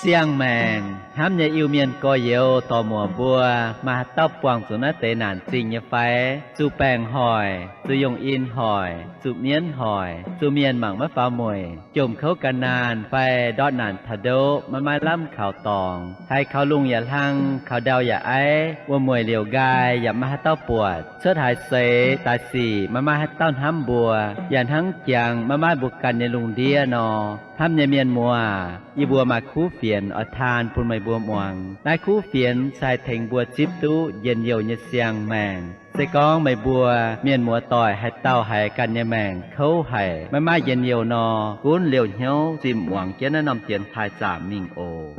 Siang-maengc hnamv nyei Iu-Mienh gorx-youz dorc-muoc mbuo, maaih haaix dauh buangh zuqc naaiv deix naanc zingh nyei fai? Zuqc baengc hoic, zuqc yungh in hoic, zuqc mienv hoic, zuqc mienh mangc maiv faaux mueic, jomc kouv ga'naanh fai ndortv naanc taux ndoqv maiv maaih lamh kaux dorngx, haiz kaux lungh yaac hlang, kaux ndau yaac aiv, wuom-mueic liouc nqaai yaac maiv maaih haaix dauh buatc, cuotv haaix seix daaih sic maiv maaih haaix dauh hnamv mbuo, yaac hnangv jangx maiv maaih mbuo ganh nyei lungh ndiev nor. Hnamv nyei mienh muoz, yie mbuo maaih kuv fienx oix taan bun meih mbuo muangx. Naaiv kuv fienx se haih tengx mbuo zipv duqv njien-youh nyei siang-maengc. Se gorngv meih mbuo mienh muoz-doic haaix dauh haiz ganh nyei maengc kouv haic, maiv maaih njien-youh nor, gunv liouh hnyouv zimh muangx jienv naaiv norm dienx taaih zaamc mingh oc.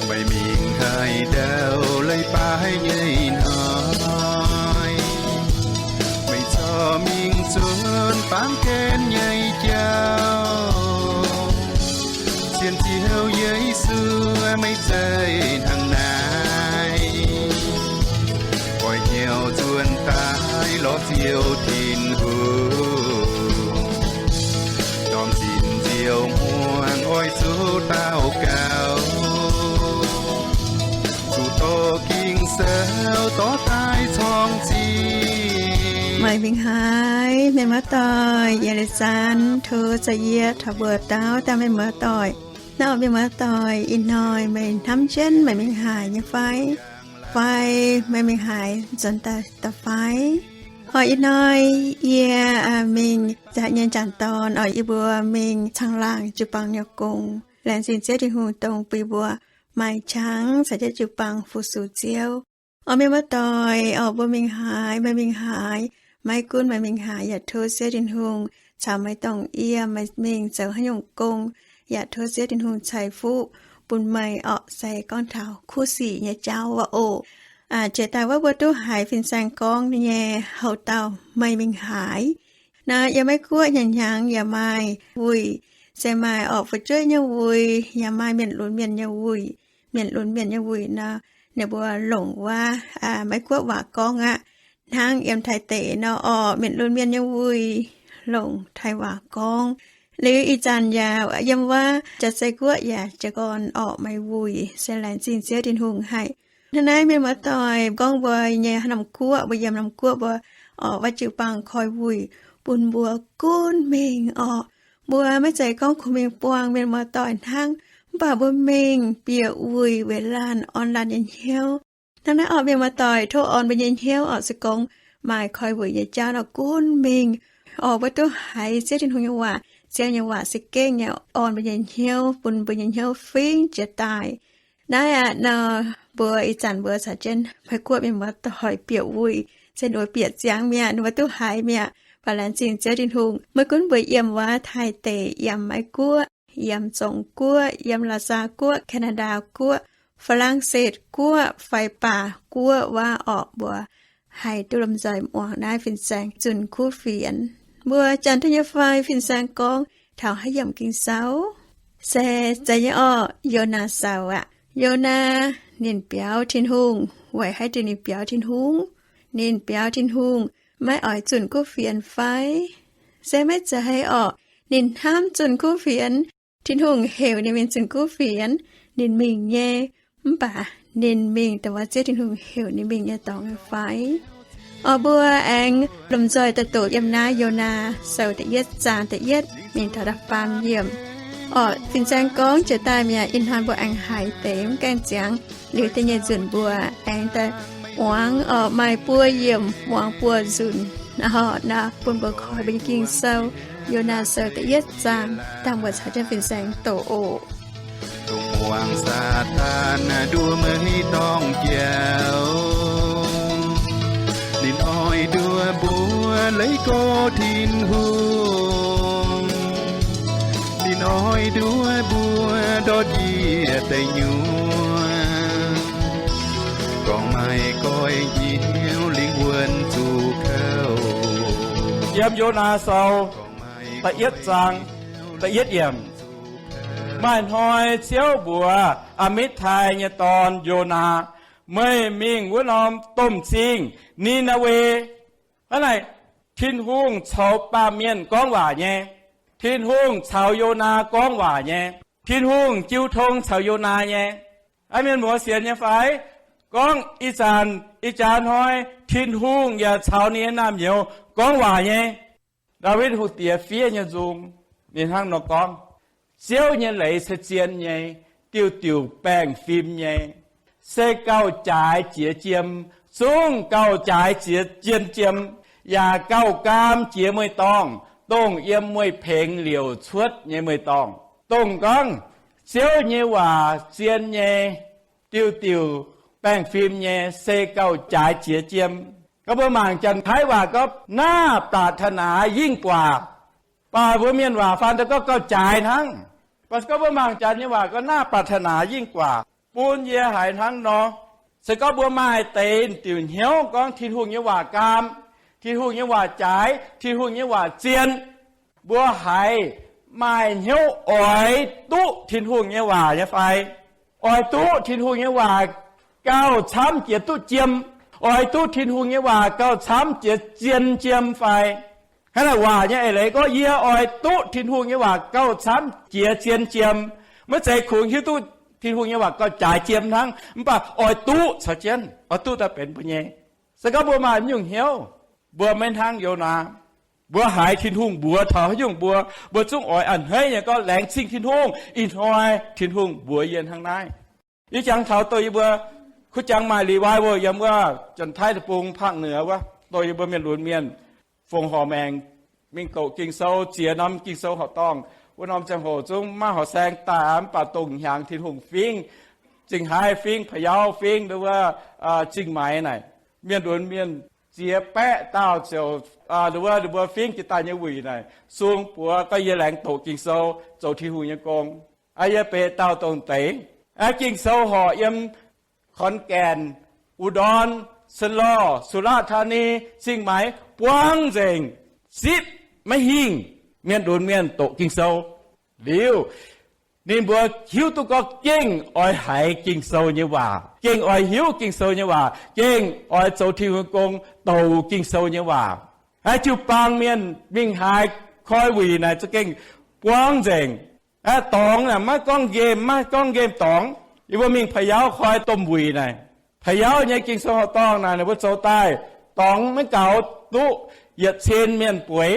Meih mingh haaix ndau leiz-baaix nyei hnoi, meih corc mingh zuonx baamh gen nyei jauv. Sienx Ziouv Yesu meih zeiz hnangv naaiv, oix hnyouv zuonx daaih lorz Ziouv Tin-Hungh. Ndorm zinh nziouv muangx oix zuqc daux gaux, zuqc dorh Ging-Sou dorh daaih corng zingh. Meih mingh haaix, mienh muoz-doic? Yie Leiz Zaan tov za'yietv taux mbuo dauh dauh mienh muoz-doic. Naaiv mienh muoz-doic, ih hnoi meih hnamv jienv meih mingh haaix nyei fai? Fai meih mingh haaix nzuonx daaih da'fai? Oix ih hnoi yie mingh zaqc nyei janx-dorn oix yie mbuo mingh caangh laangh jiu-baang nyei gong. Laengz zingh Ziouv Tin-Hungh dongh bun yie mbuo maaih qangx caux jienv jiu-baang fu-sux Ziouv. Oix mienh muoz-doic, oix mbuo mingh haaix, meih mingh haaix, maiv gunv meih mingh haaix, yaac tov Ziouv Tin-Hungh caux meih dongh yiem, meih mingh zoux haaix nyungc gong, yaac tov Ziouv Tin-Hungh ceix fuqv bun meih orqc. Se gorngv taux kuv sic nyei jauv wuov oc. Jiex daaih wuov mbuo duqv haiz fin-saeng gorngv nyei houc dauh meih mingh haaix. Naaiv yiem Meiv Guoqv hnyangx-hnyangx yaac maaih wuic, se maaih orqc fu'jueiv nyei wuic, yaac maaih mienh lunx mienh nyei wuic. Mienh lunx mienh nyei wuic nor, ninh mbuo longc wuov Meiv Guoqv waac gorngv aqv. Hnangv yiem Taiv deic nor orqc, mienh lunx mienh nyei wuic longc Taiv waac gorngv. Liuz ih zanc yaac yiem wuov Jaa-Zei Guoqv yaac jiez gorn orqc maaih wuic, se laengz zingh Ziouv Tin-Hungh haic. Hnangv naaiv mienh muoz-doic, gorngv mbuo nyei haaix norm guoqv, mbuo yiem norm guoqv mbuo orqc wuov jiu-baang koi wuic bun mbuo gunv mingh orqc. Mbuo maiv zeiz gorngv kungx mingh buangh mienh muoz-doic hnangv, mv baac mbuo mingh bieqc wuic weic laanh orn laanh nyei hnyouv. Hnangv naaiv orqc, mienh muoz-doic, tov orn mbuo nyei hnyouv orqc. Se gorngv maaih koi wuic nyei jauv nor, gunv mingh orqc. Mbuo duqv haiz Ziouv Tin-Hungh nyei waac, Ziouv nyei waac se gengh nyei orn mbuo nyei hnyouv, bun mbuo nyei hnyouv fingx jiex daaih. Naaiv aqv nor, mbuo ih zanc mbuo caux jienv Meiv Guoqv mienh muoz-doic bieqc wuic, se ninh mbuo bieqc ziangx mi'aqv, ninh mbuo duqv haiz mi'aqv. Mv baac laengz zingh Ziouv Tin-Hungh, maiv gunv mbuo yiem wuov Taiv deic, yiem Meiv Guoqv, yiem Zong Guoqv, yiem Laac Saa Guoqv, Canada Guoqv, Faa^lang^setv Guoqv fai Baac Guoqv wuov orqc, mbuo haih duqv lomh nzoih muangx naaiv fin-saeng zunh kuv fienx. Mbuo janx-taiv nyei fai fin-saeng gorngv taux haaix yiemc Ging-Sou? Se zeiz nyei orqc, Yonaa Sou aqv. Yonaa ninh biaux Tin-Hungh. Weic haaix diuc ninh biaux Tin-Hungh? Ninh biaux Tin-Hungh maiv oix zunh kuv fienx fai? Se maiv zeiz orqc. Ninh hnamv zunh kuv fienx. Tin-Hungh heuc ninh mingh zunh kuv fienx, ninh mingh nyei. Mv baac ninh mingh dongh wuov Ziouv Tin-Hungh heuc ninh mingh nyei dorngx nyei fai? Orqc, mbuo aengx lomh nzoih daaih doqc yiem naaiv Yonaa Sou da'yietv zaang da'yietv mingh taux da'faam yiemc. Orqc, fin-saeng gorngv jiex daaih mi'aqv. Ih hnoi mbuo aengx haiz deix mv gaengh ziangx, liuz da'nyeic nzunc mbuo aengx daaih muangx. Orqc, maaih buo yiemc muangx buo nzunc. Orqc, naaiv bun mbuo koi mbuo nyei Ging-Sou, Yonaa Sou da'yietv zaang, dangh mbuo caux jienv fin-saeng doqc oc. Dongh muangx Saadaan nduov meih dorngh jauv, ninh oix nduov mbuo leiz gorx Tin-Hungh. Ninh oix nduov mbuo ndortv njiec deic nyuoqc, gorngv maaih goiv hnyouv lingh wuonh zuqc kouv. Yiem Yonaa Sou da'yietv zaang da'yietv yiemc, maaih hnoi Ziouv mbuox Aa^mitv^tai nyei dorn, Yonaa, meih mingh wuov norm domh cing Ni^naa^we. Hnangv naaic, Tin-Hungh coux baamh mienh gorngv waac nyei. Tin-Hungh caux Yonaa gorngv waac nyei. Tin-Hungh jiu tong caux Yonaa nyei. Aa, mienh muoz sienx nyei fai? Gorngv ih zanc, ih jaax hnoi, Tin-Hungh yaac caux ninh nyei naamh nyouz gorngv waac nyei. Ndaawitv Hungh Diex fiev nyei nzung, ninh hnangv nor gorngv, Ziouv nyei leiz se zien nyei, diuh diuc baengh fim nyei. Se gauh jaaix jiex jiem, zungv gauh jaaix jiex jien jiem, yaac gauh gaam jiex mueiz-dorngh, dongh yiem mueiz-pengx liouc cuotv nyei mueiz-dorngh. Dongh gorngv Ziouv nyei waac zien nyei, diuh diuc baengh fim nyei, se gauh jaaix jiex jiem. Gorngv mbuo mangc Janx-Taiv waac gorngv น่าปรารถนายิ่งกว่า. Baac mbuo mienh waac faan daaih gorngv gauh jaaix hnangv. Baac se gorngv mbuo mangc Janx nyei waac gorngv น่าปรารถนายิ่งกว่า. Bun yie haiz hnangv nor, se gorngv mbuo maaih deix diuc hnyouv gorngv Tin-Hungh nyei waac gaam, Tin-Hungh nyei waac jaaix, Tin-Hungh nyei waac zien, mbuo haiz maaih hnyouv oix duqv Tin-Hungh nyei waac nyei fai? Oix duqv Tin-Hungh nyei waac gauh camv jiex duqv jiem. Oix duqv Tin-Hungh nyei waac gauh camv jiex zien jiem fai? Hnangv naaic waac nyei eix leiz gorngv, yie oix duqv Tin-Hungh nyei waac gauh camv jiex zien jiem. Maiv zeiz kungx hiuv duqv Tin-Hungh nyei waac gauh jaaix jiem hnangv, mv baac oix duqv caux jienv, oix duqv daaih benx mbuo nyei. Se gorngv mbuo maaih mv nyungc hnyouv, mbuo maiv hnangv Yonaa. Mbuo haiz Tin-Hungh mbuox taux haaix nyungc mbuo, mbuo zungv oix a'hneiv nyei gorngv, Laengz zingh Tin-Hungh, ih hnoi Tin-Hungh mbuox yie hnangv naaiv. Yie jangx taux dongh yie mbuo kuv jangx maaih revival yiem wuov Janx-Taiv deic-bung ภาคเหนือ wuov, dongh yie mbuo mienh lunx mienh fongc horc maengc mingh doqc Ging-Sou, ziex norm Ging-Sou horqc dorngh. Wuov norm ziangh hoc zungv maiv horqc saeng daaih, mv baac dongh hnyangx Tin-Hungh fingv, Zingh Haaix fingv, Pa'yauv fingv, nduov wuov Zingh Maix naaic, mienh lunx mienh ziex baeqv dauh ziouc, nduov wuov, ninh mbuo fingv jiex daaih nyei wuic naaic, sung buoz gorngv yie laengz doqc Ging-Sou, zoux Tin-Hungh nyei gong. Aa, yie beiv dauh dongh deix. Aa, Ging-Sou horqc yiem ขอนแก่น, อุดร, ระนอง, สุราษฎร์ธานี, เชียงใหม่, buangv nzengc, zipv maiv hingh mienh lunx mienh doqc Ging-Sou. Liuz, ninh mbuo hiuv duqv gorngv gengh oix haiz Ging-Sou nyei waac, gengh oix hiuv Ging-Sou nyei waac, gengh oix zoux Tin-Hungh gong, doqc Ging-Sou nyei waac. Aa, jiu-baang mienh mingh haaix koi wuic naaic za'gengh buangv nzengc. Aa, dorngx naaic maiv gorngv nqemh, maiv gorngv nqemh dorngx. Yie mbuo mingh Pa'yauv koi domh wuic naaic, Pa'yauv nyei Ging-Sou horqc dorngh naaic, ninh mbuo zoux daaih dorngx maiv gaux duqv yietc cin mienh bueix.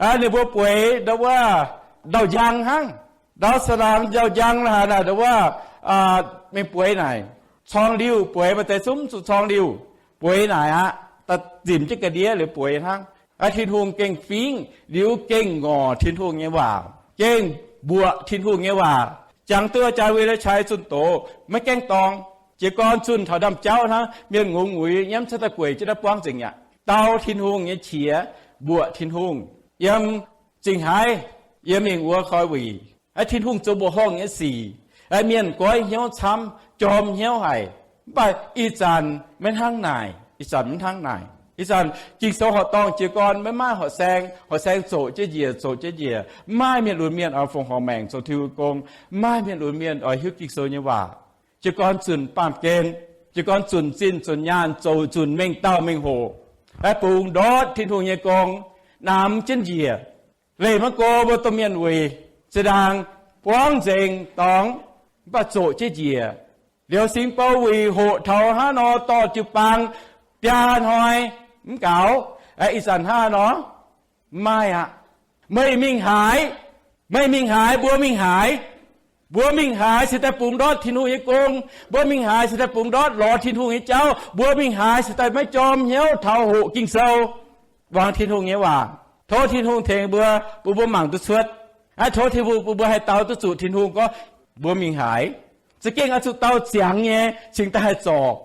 Aa, ninh mbuo bueix ndau wuov ndau-njang hnangv, ndau sa'laangx ndau-njang naaic, ndau wuov mingh bueix naaic, corng liuh bueix, maaih deix zungv zuqc corng liuh bueix naaic aqv, da'zimc jienv ga'ndiev liuz bueix hnangv. Aa, Tin-Hungh gengh fingv liuz gengh ngorc Tin-Hungh nyei waac, gengh mbuoqc Tin-Hungh nyei waac. Jangx duqv jaa wei le qai zunh doz maiv gaengh dorng. Jiez gorn zunh taux ndaamv-jauv hnangv, mienh ngongx nguiz nyiemv cuotv daaih gueic jienv naaiv buangv nzengc aqv. Dau Tin-Hungh nyei qiex, mbuoqc Tin-Hungh. Yiem Zingh Haaix, yie mingh wuov koi wuic, aa, Tin-Hungh zoux mbuoqc horngh nyei sic, aa, mienh goiv hnyouv camv, jorm hnyouv haic. Mv baac ih zanc maiv hnangv naaic, ih zanc maiv hnangv naaic. Ih zanc Ging-Sou horqc dorngh jiez gorn maiv maaih horqc saeng, horqc saeng zoqc jienv njiec, zoqc jienv njiec. Mv maaih mienh lunx mienh oix fongc horc maengc zoux Tin-Hungh gong. Mv maaih mienh lunx mienh oix hiuv Ging-Sou nyei waac. Jiez gorn zunc baamh gen, jiez gorn zunc zinh zunc nyaanh, zoux zunc mengh dauh mengh hoc, aengx bungx ndortv Tin-Hungh nyei gong, namx jienv njiec. Leih maiv go mbuo domh mienh wuic, zinh ndaangc buangv nzengc dorngx, mv baac zoqc jienv njiec. Liuz singx bou wuic hoqc taux hnangv nor dorh jiu-baang biaa hnoi mv gaux, ih zanc hnangv nor mv maaih aqv. Meih mingh haaix, meih mingh haaix, mbuo mingh haaix, mbuo mingh haaix cingx daaih bungx ndortv Tin-Hungh nyei gong, mbuo mingh haaix cingx daaih bungx ndortv lorz Tin-Hungh nyei jauv, mbuo mingh haaix cingx daaih maiv jorm hnyouv taux hoqc Ging-Sou, muangx Tin-Hungh nyei waac. Tov Tin-Hungh tengx mbuo, bun mbuo mangc duqv cuotv. Aa, tov Tin-Hungh bun mbuo haih dau duqv zuqc Tin-Hungh gorngv mbuo mingh haaix. Za'gengh oix zuqc dau ziangx nyei cingx daaih haih zorc.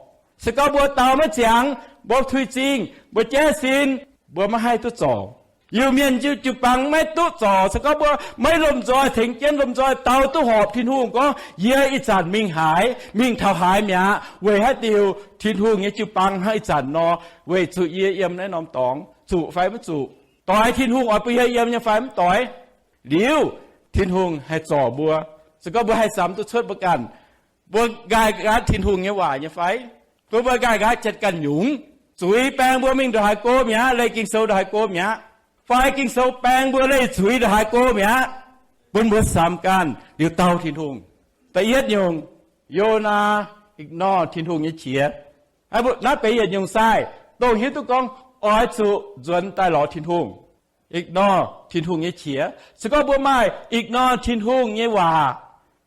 Se gorngv mbuo dau maiv ziangx, mbuo tui zingh, mbuo jaiv sin, mbuo maiv haih duqv zorc. Iu-Mienh jiu-baang maiv duqv zorc. Se gorngv mbuo maiv lomh nzoih tengx jienv lomh nzoih dau duqv horpc Tin-Hungh gorngv, yie ih zanc mingh haaix, mingh taux haaix mi'aqv, weic haaix diuc Tin-Hungh nyei jiu-baang hnangv ih zanc nor, weic zuqc yie yiem naaiv norm dorngx, zuqc fai maiv zuqc? Doix Tin-Hungh oix bun yie yiem nyei fai mv doix? Liuz, Tin-Hungh haih zorc mbuo. Se gorngv mbuo haih samx duqv cuotv mbuo ganh, mbuo nqaai nqaatv Tin-Hungh nyei waac nyei fai? Mbuo, mbuo nqaai nqaatv jienv ganh nyungc. Zuiz baeng mbuo mingh ndongc haaix go mi'aqv, leih Ging-Sou ndongc haaix go mi'aqv. Fai Ging-Sou baeng mbuo leih zuiz ndongc haaix go mi'aqv, bun mbuo samx ganh liuz dauh Tin-Hungh. Da'yietv nyungc, Yonaa ignore Tin-Hungh nyei qiex. Naaiv benx yietc nyungc sai, dongh hiuv duqv gorngv oix zuqc nzuonx daaih lorz Tin-Hungh, ignore Tin-Hungh nyei qiex. Se gorngv mbuo maaih ignore Tin-Hungh nyei waac,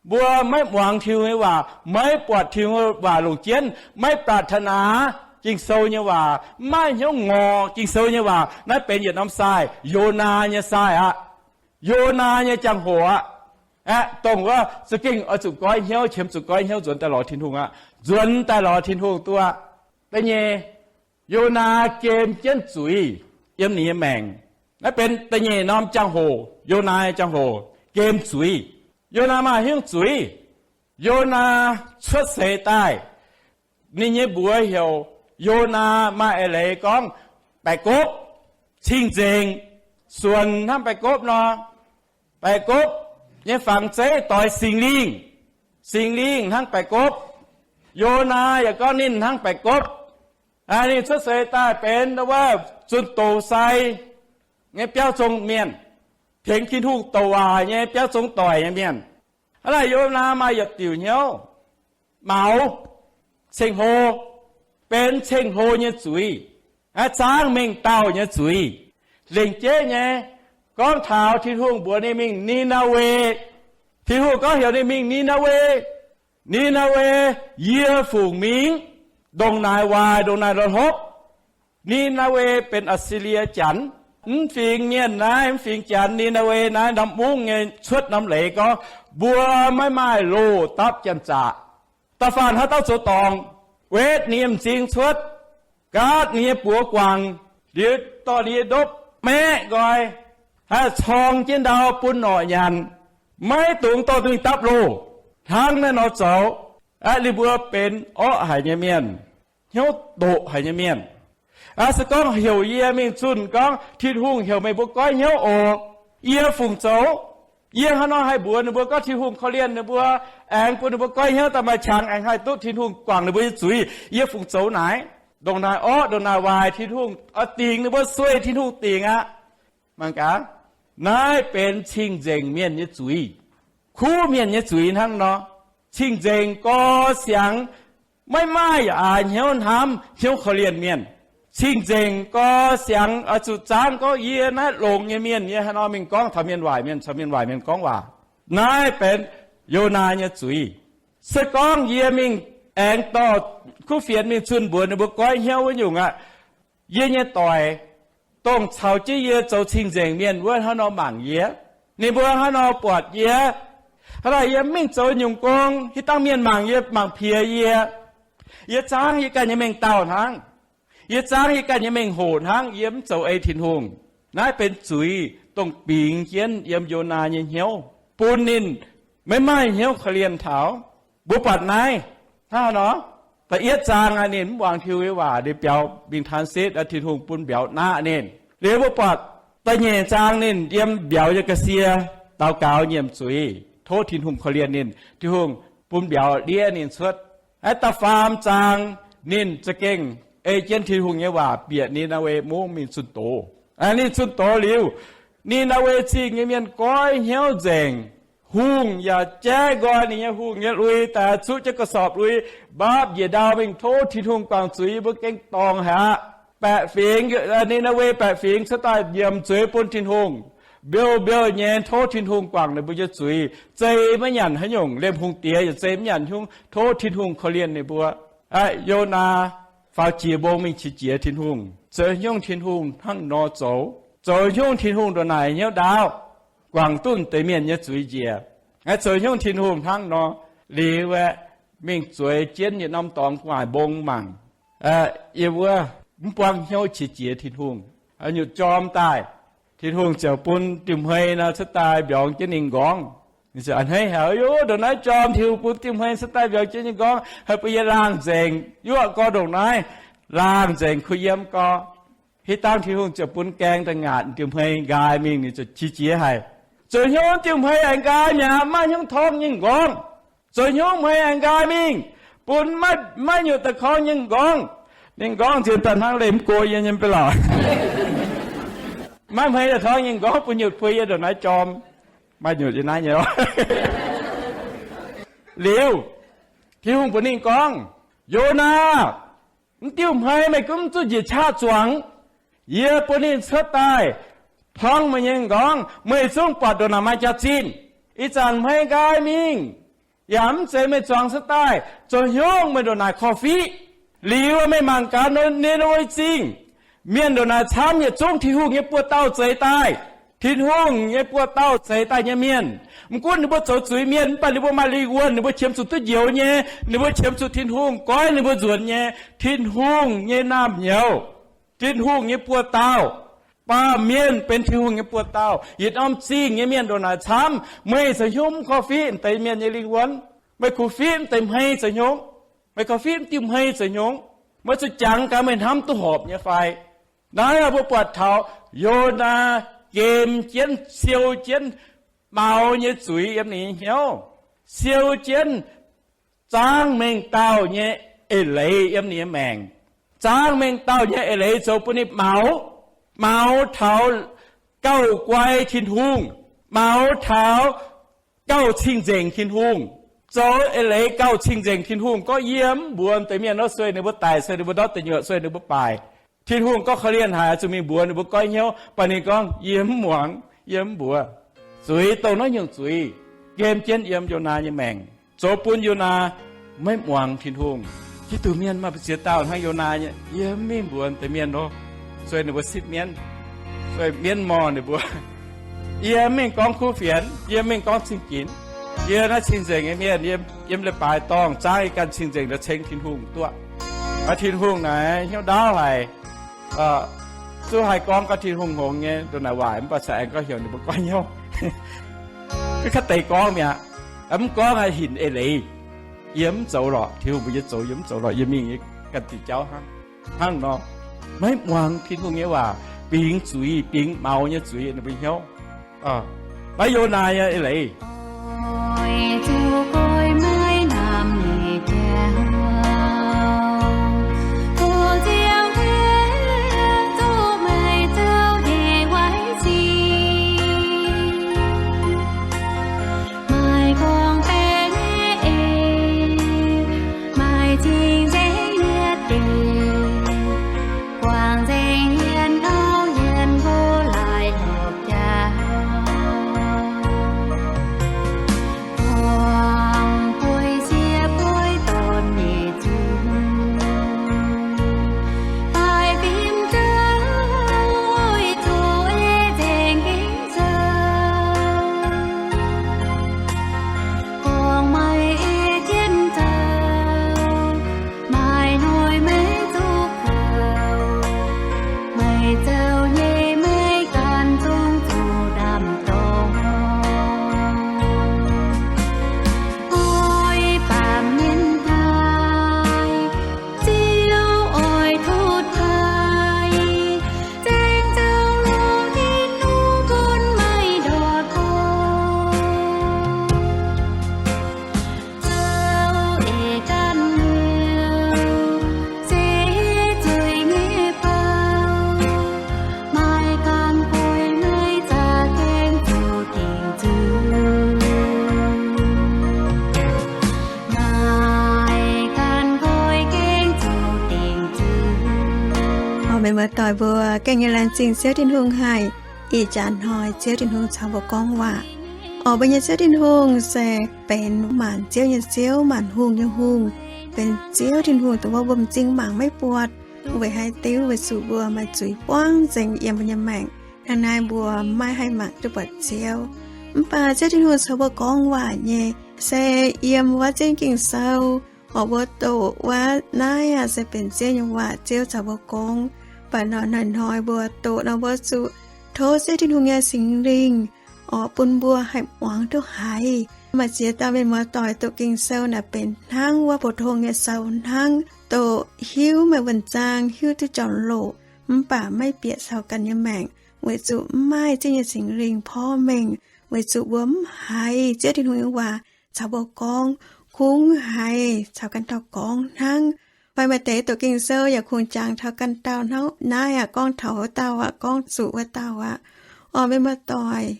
mbuo maiv muangx Tin-Hungh nyei waac, maiv buatc Tin-Hungh nyei waac longc jienv, maiv ปรารถนา Ging-Sou nyei waac, maiv maaih hnyouv ngorc Ging-Sou nyei waac, naaiv benx yietc norm sai, Yonaa nyei sai aqv. Yonaa nyei jangx-hoc aqv. Aeqv, dongh wuov za'gengh oix zuqc goiv hnyouv, qiemx zuqc goiv hnyouv nzuonx daaih lorz Tin-Hungh aqv. Nzuonx daaih lorz Tin-Hungh duqv aqv. Da'nyeic, Yonaa gem jienv zuiz yiem ninh nyei maengc. Naaiv benx da'nyeic norm jangx-hoc, Yonaa nyei jangx-hoc, gem zuiz. Yonaa maaih hnyouv zuiz. Yonaa cuotv seix daaih, ninh nyei mbuox heuc Yonaa, maaih eix leiz gorngv baeqc gopv, cing-nzengc, suonc hnangv baeqc gopv nor. Baeqc gopv nyei fangx zeiv doix Singx Lingh. Singx Lingh hnangv baeqc gopv. Yonaa yaac gorngv ninh hnangv baeqc gopv. Ninh cuotv seix daaih benx wuov zunh doz sai nyei biauv zong mienh, tengx Tin-Hungh douc waac nyei biauv zong doic nyei mienh. Hnangv naaic Yonaa maaih yietc diuc hnyouv, maux, ceng-hlo, benx ceng-hlo nyei zuiz, zaangv mengh dauh nyei zuiz. Lengc jeiv nyei, gorngv taux Tin-Hungh mbuox ninh mingh Ni^naa^we. Tin-Hungh gorngv heuc ninh mingh Ni^naa^we. Ni^naa^we, yie fungc mingh, ndongc naaic waaic, ndongc naaic lorh hlopv. Ni^naa^we benx Aa^si^lie Janx. Mv fingx mienh naaiv, mv fingx Janx, Ni^naa^we naaiv norm mungv nyei cuotv norm leiz gorngv, mbuo maiv maaih loz dapv janx-zaqc. Da'faanh haaix dauh zoux dorngc, wetv ninh nyei m'zing cuotv, gaatv ninh nyei buoz guangc, liuz dorh ninh nyei ndopv maeqv nqoi, haih corng jienv ndau bun norqc nyanc, maiv dungx dorh duqv mingh dapv loz. Hnangv naaiv nor zoux, aeqv, ninh mbuo benx orqv haic nyei mienh, hnyouv doqc haic nyei mienh. Aa, se gorngv heuc yie mingh zunh gorngv Tin-Hungh heuc meih mbuo goiv hnyouv oc, yie fungc zoux. Yie hnangv nor haih mbuox ninh mbuo gorngv Tin-Hungh korv-lienh ninh mbuo, aengx bun ninh mbuo goiv hnyouv daaih maaih qangx, aengx haih duqv Tin-Hungh guangc ninh mbuo nyei zuiz, yie fungc zoux naaic. Ndongc naaic orqv, ndongc naaic waaic, Tin-Hungh oix dingc ninh mbuo, sueih Tin-Hungh dingc aqv. Mangc gaax, naaiv benx cing-nzengc mienh nyei zuiz. Kuv mienh nyei zuiz hnangv nor. Cing-nzengc gorx siangx, maiv maaih yaac aax hnyouv hnamv, hnyouv korv-lienh mienh. Cing-nzengc gorx siangx oix zuqc zaangv gorngv, yie naaiv longx nyei mienh, yie hnangv nor mingh gorngv taux mienh waaic mienh, caux mienh waaic mienh gorngv waac. Naaiv benx Yonaa nyei zuiz. Se gorngv yie mingh aengx dorh kuv fienx mingh zunh mbuox ninh mbuo goiv hnyouv wuov nyungc aqv, yie nyei doic, dongh caux jienv yie zoux cing-nzengc mienh wuov hnangv nor mangc yie, ninh mbuo hnangv nor buatc yie, hnangv naaic yie mv mingh zoux nyungc gong, hitv dangh mienh mangc yie, mangc piex yie. Yie zaangv yie ganh nyei mengh dauh hnangv. Yie zaangv yie ganh nyei mengh hoc hnangv, yie mv zoux ei Tin-Hungh. Naaiv benx zuiz dongh bingx jienv yiem Yonaa nyei hnyouv, bun ninh maiv maaih hnyouv korv-lienh taux. Mbuo buatc naaiv hnangv haaix nor? Da'yietv zaang aqv, ninh mv muangx Tin-Hungh nyei waac, ninh biaux mingh transit, Tin-Hungh bun mbiauz naqv ninh. Liuz mbuo buatc da'nyeic zaang ninh yiem mbiauz nyei ga'sie daux gaux nyiemc zuiz, tov Tin-Hungh korv-lienh ninh, Tin-Hungh bun mbiauz ndiev ninh cuotv. Aa, da'faam zaang ninh za'gengh ei jienv Tin-Hungh nyei waac bieqc Ni^naa^we Mungv mingh zunh doz. Ninh zunh doz liuz, Ni^naa^we Zingh nyei mienh goiv hnyouv nzengc. Hungh yaac jaiv nqoi ninh nyei hungh nyei lui daaih, zuqv jienv ga'sorpc lui, mbaapv njiec ndau mingh tov Tin-Hungh guangc zuiz, mbuo gengh dorngc haic aqv. Baeqc fingx, Ni^naa^we baeqc fingx cuotv daaih nyiemc zuiz bun Tin-Hungh, mbiouh mbiouh nyei tov Tin-Hungh guangc ninh mbuo nyei zuiz. Zei maiv nyanc haaix nyungc, liemh hungh diex yaac zei maiv nyanc hnyouv tov Tin-Hungh korv-lienh ninh mbuo. Aa, Yonaa faaux jiex mbong mingh qiex jiez Tin-Hungh, zoux hnyouv Tin-Hungh hnangv nor zoux, zoux hnyouv Tin-Hungh ndongc naaic hnyouv ndaauv, guangc duqv deix mienh nyei zuiz njiec. Aa, zoux hnyouv Tin-Hungh hnangv nor liuz aeqv, mingh zueiz jienv yietc norm dorngx gu'nguaaic mbong mangc. Yie wuov mv buangv hnyouv qiex jiez Tin-Hungh, nyutc jorm daaih, Tin-Hungh ziouc bun diuh hmei nor cuotv daaih mbiorngz jienv ninh nqorngv. Ninh ziouc a'hneiv haic, Ov, ndongc naaiv jorm, Tin-Hungh bun diuh hmei cuotv daaih mbiorngz jienv ninh nqorngv, haih bun yie laangh nzengc. Yuoqv gorx ndongc naaiv, laangh nzengc kuh yiem gorx. Hitv dangh Tin-Hungh ziouc bun gaeng da'ngaatc diuh hmei nqaai mingh, ninh ziouc qiex jiez haic. Zoux hnyouv diuh hmei aengx nqaai mi'aqv, maiv hnyouv torngv nyei nqorngv. Zoux hnyouv hmei aengx nqaai mingh, bun maiv nyutc da'korngv nyei nqorngv. Ninh nqorngv nziex daaih hnangv leih mv go yie nyei mv bei lauc. Maiv hmei daaih torngv nyei m'nqorngv bun nyutc puix yie ndongc naaiv jorm. Maaih nyutc yie naaiv nyei. Liuz, Tin-Hungh mbuox ninh gorngv, Yonaa, mv diuh hmei meih gunv mv zuqc njiec qaqv zuangx. Yie bun ninh cuotv daaih torngv meih nyei m'nqorngv, meih zungv buatc ndongc naaic maaih jaax-zinh. Ih zanc hmei nqaai mingh, yaac mv zeiz meih zuangx cuotv daaih. Zoux hnyungv meih ndongc naaic korv-fiqv. Liuz meih mangc gaax Ni^ni^we Zingh, mienh ndongc naaic camv yietc zungv Tin-Hungh nyei buoz-dauh zeix daaih. Tin-Hungh nyei buoz-dauh zeix daaih nyei mienh, mv gunv ninh mbuo zoux zuiz mienh, mv baac ninh mbuo maaih lingh wuonh, ninh mbuo qiemx zuqc duqv njoux nyei, ninh mbuo qiemx zuqc Tin-Hungh goiv ninh mbuo nzuonx nyei, Tin-Hungh nyei naamh nyouz, Tin-Hungh nyei buoz-dauh. Baamh mienh benx Tin-Hungh nyei buoz-dauh. Yietc norm zingh nyei mienh ndongc naaic camv. Meih zoux hnyungv mv korv-fiqv mv deix mienh nyei lingh wuonh? Meih korv-fiqv mv deix hmei zoux hnyungv? Meih korv-fiqv mv diuh hmei zoux hnyungv? Meih zuqc jangx gaax meih hnamv duqv horpc nyei fai? Naaiv mbuo buatc taux Yonaa gem jienv, siou jienv maux nyei zuiz yiem ninh nyei hnyouv, siou jienv zaangv mengh dauh nyei eix-leiz yiem ninh nyei maengc. Zaangv mengh dauh nyei eix-leiz zoux bun ninh maux, maux taux gauh guai Tin-Hungh, maux taux gauh cing-nzengc Tin-Hungh. Zoux eix-leiz gauh cing-nzengc Tin-Hungh, gorngv, Yie mv mbuox deix mienh nor, sueih ninh mbuo daic, sueih ninh mbuo ndortv deic nyuoqc, sueih ninh mbuo baaic. Tin-Hungh gorngv korv-lienh haic, zuqc mingh mbuox ninh mbuo goiv hnyouv, mv baac ninh gorngv, Yie mv muangx, yie mv mbuox. Zuiz dongh naaiv nyungc zuiz nqemh jienv yiem Yonaa nyei maengc, zoux bun Yonaa maiv muangx Tin-Hungh. Giduc mienh maaih ziex dauh hnangv Yonaa nyei. Yie mv mingh mbuox deix mienh nor, sueih ninh mbuo sipv mienv, sueih mienv morh ninh mbuo. Yie mv mingh gorngv kuv fienx, yie mv mingh gorngv cing-ginx. Yie naaiv cing-nzengc nyei mienh, yiem leiz-baaix dorngh zaangv yie ganh cing-nzengc daaih ceng Tin-Hungh duqv. Aa, Tin-Hungh naaic hnyouv ndaauv haic. Zuqc haih gorngv gaax Tin-Hungh hngongx nyei ndongc naaic waaic, mv baac cingx aengx gorngv heuc ninh mbuo goiv hnyouv. Kaav deix gorngv mi'aqv. Mv gorngv haih hinc eix-leiz. Yie mv zoux lorqc. Tin-Hungh mbuox yie zoux, yie mv zoux lorqc. Yie mingh yie ganh diuc jauv hnangv. Hnangv nor, maiv muangx Tin-Hungh nyei waac, bingx zuiz, bingx maux nyei zuiz ninh mbuo hnyouv. Maiv Yonaa nyei eix-leiz. Meih muoz-doic mbuo gengh nyei laengz zingh Ziouv Tin-Hungh haic. Ih jaax hnoi Ziouv Tin-Hungh caux mbuo gorngv waac. Orqc, mbuo nyei Ziouv Tin-Hungh se benx maanc ziouv nyei Ziouv, maanc hungh nyei Hungh, benx Ziouv Tin-Hungh dongh wuov mbuo m'zing mangc maiv buatc, weic haaix diuc? Weic zuqc mbuo maaih zuiz buangv nzengc yiem mbuo nyei maengc. Hnangv naaiv mbuo maiv haih mangc duqv buatc Ziouv. Mv baac Ziouv Tin-Hungh caux mbuo gorngv waac nyei se yiem wuov Ziouv Ging-Sou. Orqc, mbuo doqc wuov naaiv aac se benx Ziouv nyei waac, Ziouv caux mbuo gorngv. Mv baac nor hnoi-hnoi mbuo doqc nor mbuo zuqc tov Ziouv Tin-Hungh nyei Singx Lingh orqc bun mbuo haih muangx duqv haiz. Maaih ziex dauh mienh muoz-doic doqc Ging-Sou naaic benx hnangv wuov pou-tong nyei sou hnangv, doqc hiuv meih wuonh zaang, hiuv duqv jauv-louc, mv baac maiv bieqc caux ganh nyei maengc, weic zuqc mv maaih Ziouv nyei Singx Lingh porv mengh, weic zuqc mbuo mv haiz Ziouv Tin-Hungh nyei waac caux mbuo gorngv, kungx haiz caux ganh dauh gorngv hnangv. Fai maaih deix doqc Ging-Sou yaac kungx jangx taux ganh dauh hnangv naaiv aqv, gorngv taux wuov dauh aqv, gorngv zuqc wuov dauh aqv. Orqc, mienh muoz-doic,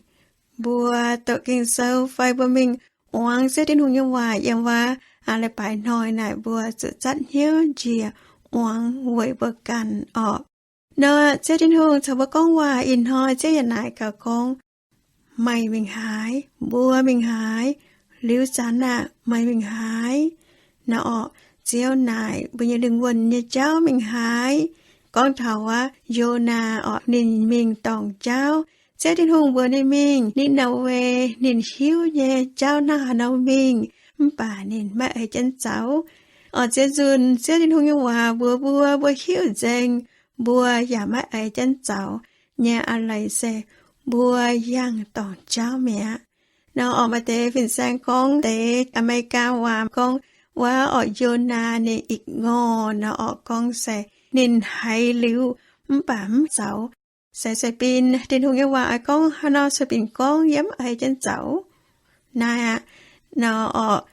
mbuo doqc Ging-Sou fai mbuo mingh muangx Ziouv Tin-Hungh nyei waac yiem wuov leiz-baaix hnoi naaic, mbuo zuqc zatv hnyouv njiec muangx weic mbuo ganh orqc. Nor Ziouv Tin-Hungh caux mbuo gorngv waac ih hnoi, Ziouv yaac naaic gaax gorngv, meih mingh haaix, mbuo mingh haaix, liuz zanc aeqv, meih mingh haaix? Nor orqc, Ziouv naaic mbuo nyei lingh wuonh nyei jauv mingh haaix. Gorngv taux wuov Yonaa orqc, ninh mingh dorngc jauv. Ziouv Tin-Hungh mbuox ninh mingh Ni^naa^we, ninh hiuv nyei jauv hnangv haaix nor mingh, mv baac ninh maiv ei jienv zaux. Orqc, ziex nzunc Ziouv Tin-Hungh nyei waac mbuox mbuo, mbuo hiuv nzengc, mbuo yaac maiv ei jienv zaux nyei a'leiz se mbuo yangh dorngc jauv mi'aqv. Nor orqc, maaih deix fin-saeng gorngv deix Aa^me^li^gaa waac gorngv wuov orqc, Yonaa ninh ignore nor orqc, gorngv se ninh haiz liuz mv baac mv zaux. Se sueih bin Tin-Hungh nyei waac oix gorngv haaix nor, sueih bin gorngv yiem mv ei jienv zaux. Naaiv aqv, nor orqc,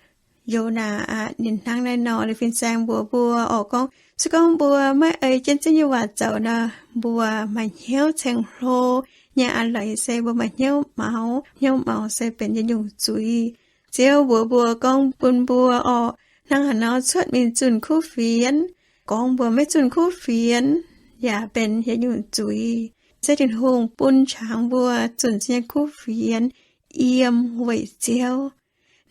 Yonaa aqv, ninh hnangv naaiv nor liuz fin-saeng mbuox mbuo orqc, gorngv se gorngv mbuo maiv ei jienv Ziouv nyei waac zoux nor, mbuo maaih hnyouv ceng-hlo nyei a'leiz se mbuo maaih hnyouv maux. Hnyouv maux se benx yietc nyungc zuiz. Ziouv mbuox mbuo gorngv bun mbuo orqc, hnangv haaix nor cuotv mingh zunh kuv fienx. Gorngv mbuo maiv zunh kuv fienx yaac benx yietc nyungc zuiz. Ziouv Tin-Hungh bun qangx mbuo zunh zinh nyei kuv fienx yiem weic Ziouv.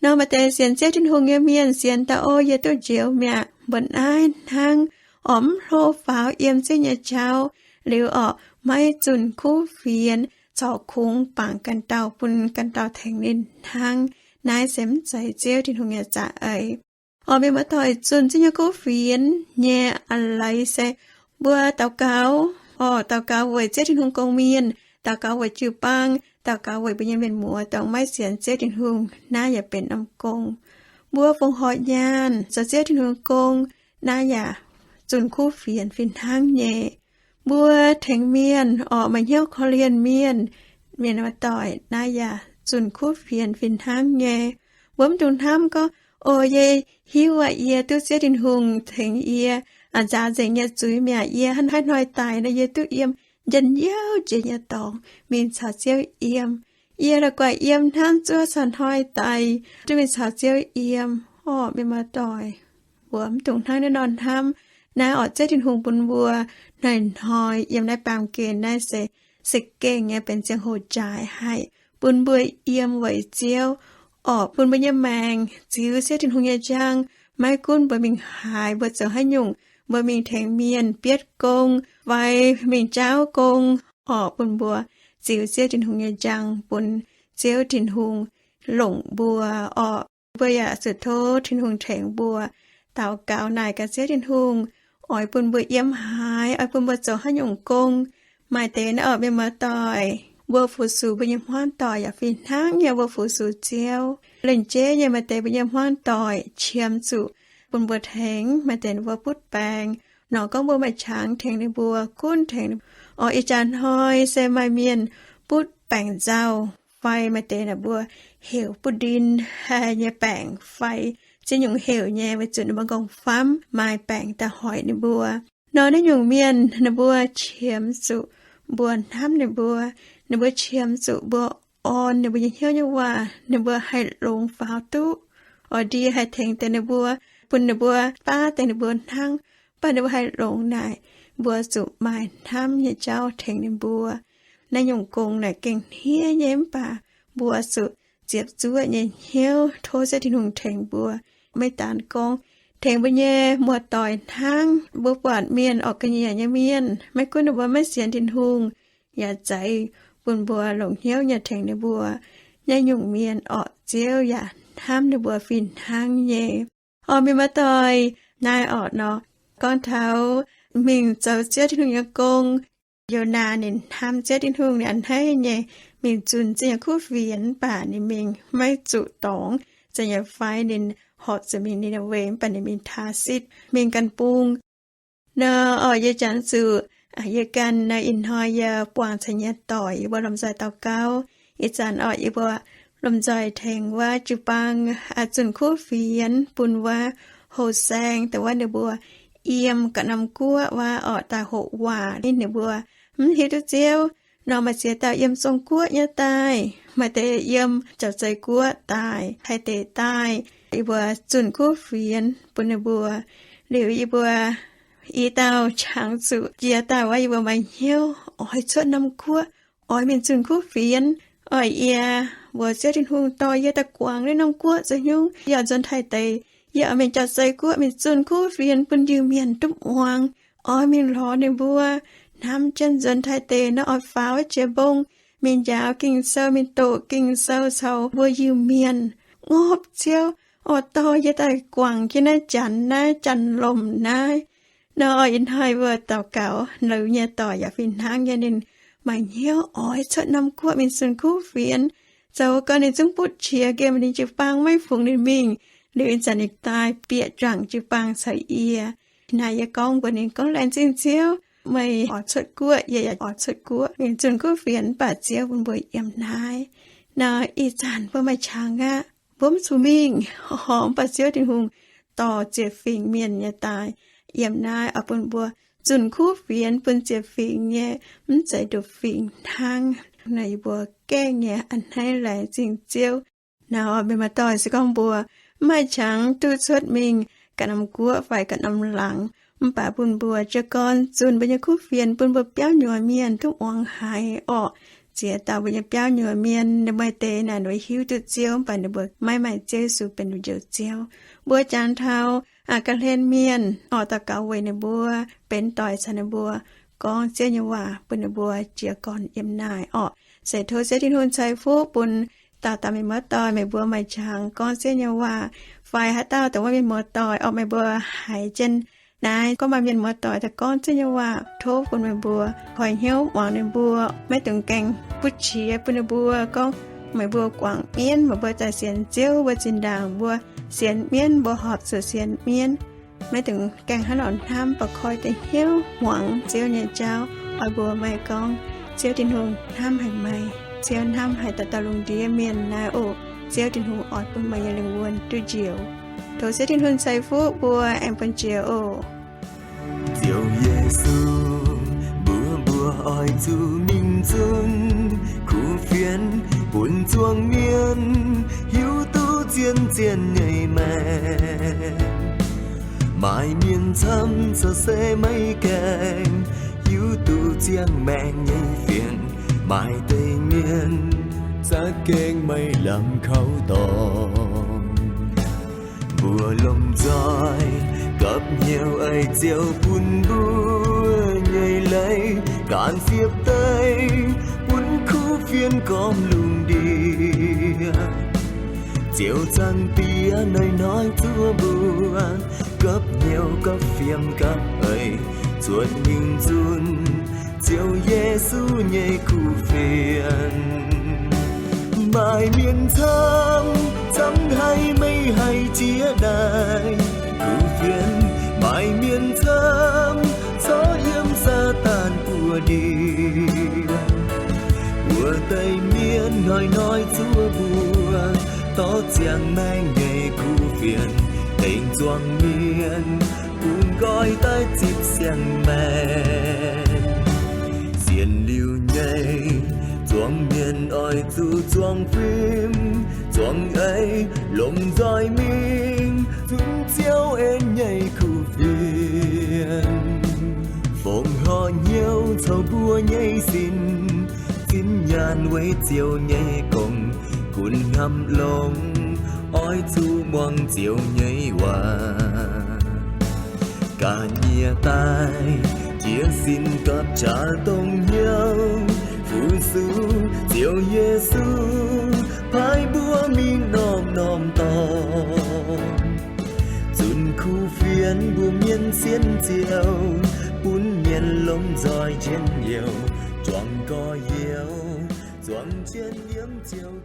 Nor maaih deix sienx Ziouv Tin-Hungh nyei mienh sienx daaih, o, yie duqv njoux mi'aqv, mbuo naaiv hnangv, orqc, mv hlo faaux yiem Ziouv nyei jauv, liuz orqc, maiv zunh kuv fienx, corc kungx bangc ganh dauh bun ganh dauh tengx ninh hnangv. Naaiv se mv zeiz Ziouv Tin-Hungh nyei za'eix. Orqc, mienh muoz-doic, zunh Ziouv nyei kuv fienx nyei a'leiz se mbuo daux gaux, orqc, daux gaux weic Ziouv Tin-Hungh gong-mienh, daux gaux weic jiu-baang, daux gaux weic mbuo nyei mienh muoz dongh maiv sienx Ziouv Tin-Hungh, naaiv yaac benx norm gong. Mbuo fongc horc nyaanh zoux Ziouv Tin-Hungh gong, naaiv yaac zunh kuv fienx fih hnangv nyei. Mbuo tengx mienh, orqc, maaih hnyouv korv-lienh mienh, mienh muoz-doic, naaiv yaac zunh kuv fienx fih hnangv nyei. Mbuo mv dungx hnamv gorngv, o, yie hiuv aqv, yie duqv Ziouv Tin-Hungh tengx yie, a'nzaaux nzengc yie nyei zuiz mi'aqv. Yie hnangv haaix hnoi daic nor, yie duqv yiem njien-youh jiex nyei dorngx mingh caux Ziouv yiem. Yie la'guaih yiem hnangv zuov caux hnoi daic duqv mingh caux Ziouv yiem. Orqc, mienh muoz-doic, mbuo mv dungx hnangv naaiv nor hnamv. Naaiv orqc, Ziouv Tin-Hungh bun mbuo hnoi-hnoi yiem naaiv baamh gen naaiv se, se gengh nyei benx ziangh hoc jaaix haic, bun mbuo yiem weic Ziouv, orqc, bun mbuo nyei maengc ziux Ziouv Tin-Hungh nyei njang. Maiv gunv mbuo mingh haaix, mbuo zoux haaix nyungc, mbuo mingh tengx mienh bietv gong fai mingh jaauv gong, orqc, bun mbuo ziux Ziouv Tin-Hungh nyei njang, bun Ziouv Tin-Hungh longc mbuo, orqc. Mbuo yaac zuqc tov Tin-Hungh tengx mbuo daux gaux naaic gaax Ziouv Tin-Hungh oix bun mbuo yiem haaix, oix bun mbuo zoux haaix nyungc gong. Maaih deix naaiv orqc, mienh muoz-doic, mbuo fu-sux mbuo nyei hmuangv doic yaac fih hnangv nyei mbuo fu-sux Ziouv. Lengc jeiv nyei maaih deix mbuo nyei hmuangv doic qiemx zuqc bun mbuo tengx. Maaih deix ninh mbuo butv baengc, nor gorngv mbuo maaih qangx tengx ninh mbuo, gunv tengx ninh mbuo. Orqc, ih jaax hnoi se maaih mienh butv baengc nzauh, fai maaih deix ninh mbuo heuc butv ndin haic nyei baengc fai ziex nyungc heuc nyei, weic zuqc ninh mbuo nqongh famv maaih baengc daaih hoic ninh mbuo. Nor naaiv nyungc mienh ninh mbuo qiemx zuqc mbuo hnamv ninh mbuo. Ninh mbuo qiemx zuqc mbuo orn ninh mbuo nyei hnyouv nyei waac, ninh mbuo haih longx faaux duqv. Oix ndie haih tengx deix ninh mbuo, bun ninh mbuo baav deix ninh mbuo hnangv. Mv baac ninh mbuo haih longx naaic, mbuo zuqc maaih hnamv nyei jauv tengx ninh mbuo. Naaiv nyungc gong naaic gengh hniev nyei, mv baac mbuo zuqc ziepc zuoqv nyei hnyouv tov Ziouv Tin-Hungh tengx mbuo. Maiv daan gorngv tengx mbuo nyei muoz-doic hnangv, mbuo buatc mienh orqc, ga'nyiec nyei mienh, maiv gunv ninh mbuo maiv sienx Tin-Hungh yaac zeiz, bun mbuo longc hnyouv nyei tengx ninh mbuo. Naaiv nyungc mienh orqc, Ziouv yaac hnamv ninh mbuo fih hnangv nyei. Orqc, mienh muoz-doic, naaiv orqc nor, gorngv taux mingh zoux Ziouv Tin-Hungh nyei gong. Yonaa ninh hnamv Ziouv Tin-Hungh, ninh a'hneiv nyei mingh zunh zinh nyei kuv fienx, mv baac ninh mingh maiv zuqc dorngx. Zinh nyei fai ninh horpc zuqc mingh Ni^naa^we, mv baac ninh mingh Taarsitv, mingh ganh bung. Nor orqc, yie janx zuqc, yie ganh naaiv ih hnoi yie buangh caux nyei doic, yie mbuo lomh nzoih daux gaux. Ih zanc orqc, yie mbuo lomh nzoih tengx wuov jiu-baang zunh kuv fienx bun wuov houh saeng, dongh wuov ninh mbuo yiem ga'norm guoqv wuov orqc, daaih hoqc waac ninh mbuo mv hiuv duqv Ziouv nor, maaih ziex dauh yiem Zong-Guoqv nyei daaih, maaih deix yiem Jauv-Zei Guoqv daaih, Taiv deic daaih. Yie mbuo zunh kuv fienx bun ninh mbuo. Liuz yie mbuo i dauh qangx zuqc jiex daaih wuov, yie mbuo maaih hnyouv oix cuotv norm guoqv, oix mingh zunh kuv fienx. Oix yie mbuox Ziouv Tin-Hungh dorh yie daaih guangc naaiv norm guoqv zoux hnyouv. Yie oix nzuonx Taiv deic, yie oix mingh Jauv-Zei Guoqv mingh zunh kuv fienx bun Iu-Mienh duqv muangx. Oix mingh lorz ninh mbuo hnamv jienv nzuonx Taiv deic nor, oix faaux jiex mbong mingh njaaux Ging-Sou, mingh doqc Ging-Sou caux mbuo Iu-Mienh ngopv Ziouv, oix dorh yie daaih guangc jienv naaiv janx, naaiv janx-lomc naaiv. Nor ih hnoi mbuo daux gaux, liuz nyei doic yaac fih hnangv nyei, ninh maaih hnyouv oix cuotv norm guoqv mingh zunh kuv fienx. Zoux gau ninh zungv butv qiex nqemh ninh jiu-baang maiv fungx ninh mingh. Liuz ih zanc ninh daaih bieqc juangc jiu-baang caux yie. Naaiv yie gorngv mbuox ninh gorngv, Laengz zingh Ziouv, meih oix cuotv guoqv, yie yaac oix cuotv guoqv mingh zunh kuv fienx, mv baac Ziouv bun mbuo yiem naaiv. Nor ih zanc mbuo maaih qangx aqv, mbuo mv zuqc mingh, mv baac Ziouv Tin-Hungh dorh ziepc fingx mienh nyei daaih yiem naaiv, oix bun mbuo zunh kuv fienx bun ziepc fingx nyei, mv zeiz nduqc fingx hnangv. Nor yie mbuo gaengh nyei a'hneiv laengz zingh Ziouv. Nor meih maaih doic se gorngv mbuo mv maaih qangx duqv cuotv mingh ga'norm guoqv fai ga'norm laangz, mv baac bun mbuo jiez gorn zunh mbuo nyei kuv fienx bun mbuo biauv nyuoz mienh duqv muangx haiz orqc. Ziex dauh mbuo nyei biauv nyuoz mienh, ninh maaih deix naaic ninh mbuo hiuv duqv Ziouv, mv baac ninh mbuo maiv maaih Ziouv Yesu benx ninh mbuo njoux Ziouv. Mbuo jangx taux ga'hlen mienh orqc, daux gaux weic ninh mbuo, benx doic caux ninh mbuo, gorngv Ziouv nyei waac bun ninh mbuo jiez gorn yiem naaic orqc. Se tov Ziouv Tin-Hungh ceix fuqv bun dauh dauh mienh muoz-doic, meih mbuo maaih qangx gorngv Ziouv nyei waac, fai haaix dauh dongh wuov mienh muoz-doic orqc, meih mbuo haiz jienv naaiv gorngv maaih mienh muoz-doic daaih gorngv Ziouv nyei waac, tov bun meih mbuo koi hnyouv muangx ninh mbuo, maiv dungx gaengh butv qiex bun ninh mbuo gorngv meih mbuo guangc mienv, meih mbuo daaih sienx Ziouv, mbuo zinh ndaangc mbuo sienx mienv, mbuo horpc zuqc sienx mienv. Maiv dungx gaengh hnangv nor hnamv, mv baac koi deix hnyouv muangx Ziouv nyei jauv. Oix mbuo maaih gorngv Ziouv Tin-Hungh hnamv haic meih, Ziouv hnamv haic dauh dauh lungh ndiev mienh naaiv oc. Ziouv Tin-Hungh oix bun meih nyei lingh wuonh duqv njoux. Tov Ziouv Tin-Hungh ceix fuqv mbuo aengx bun jiex oc. Ziouv Yesu, mbuox mbuo oix zuqc mingh zunh kuv fienx bun zuangx mienh hiuv duqv zien-zien nyei maengc. Maaih mienh camv corc se maiv gaengh hiuv duqv ziangh maengc nyei fienx. Maaih deix mienh za'gengh maiv lamh kaux dorngx. Mbuo lomh nzoih gapv hnyouv ei Ziouv bun mbuo nyei leiz ganh siepv deix bun kuv fienx gormx lungh ndiev. Ziouv Zaangc Diex hnoi-hnoi zuov mbuo gapv hnyouv gapv fiem gapv eix zuotc mingh zunh Ziouv Yesu nyei kuv fienx. Maaih mienh camv, camv haiz maiv haih jiex daaih kuv fienx. Maaih mienh camv corc yiem Saadaan buoz-ndiev. Wuov deix mienh hnoi-hnoi zuov mbuo dorh ziangh maengc nyei kuv fienx tengx zuangx mienh bun nqoi daaih zipv siang-maengc. Sienx liuz nyei zuangx mienh oix zuqc zuangx fim zuangx eix lomh nzoih mingh zunc Ziouv en nyei kuv fienx. Fongc horc hnyouv coux mbuo nyei sin, zinh nyaanh weic Ziouv nyei gong gunv hnamv longx, oix zuqc muangx Ziouv nyei waac. Ga'nyiec daaih jiex sin gapv qaqv dongh hnyouv fu-sux Ziouv Yesu paaiv mbuo mingh norm-norm dorngx. Zunc kuv fienx mbuo mienh sienx Ziouv, bun mienh lomh nzoih njien-youh, juangc gorx-youz zuangx jienv yiem Ziouv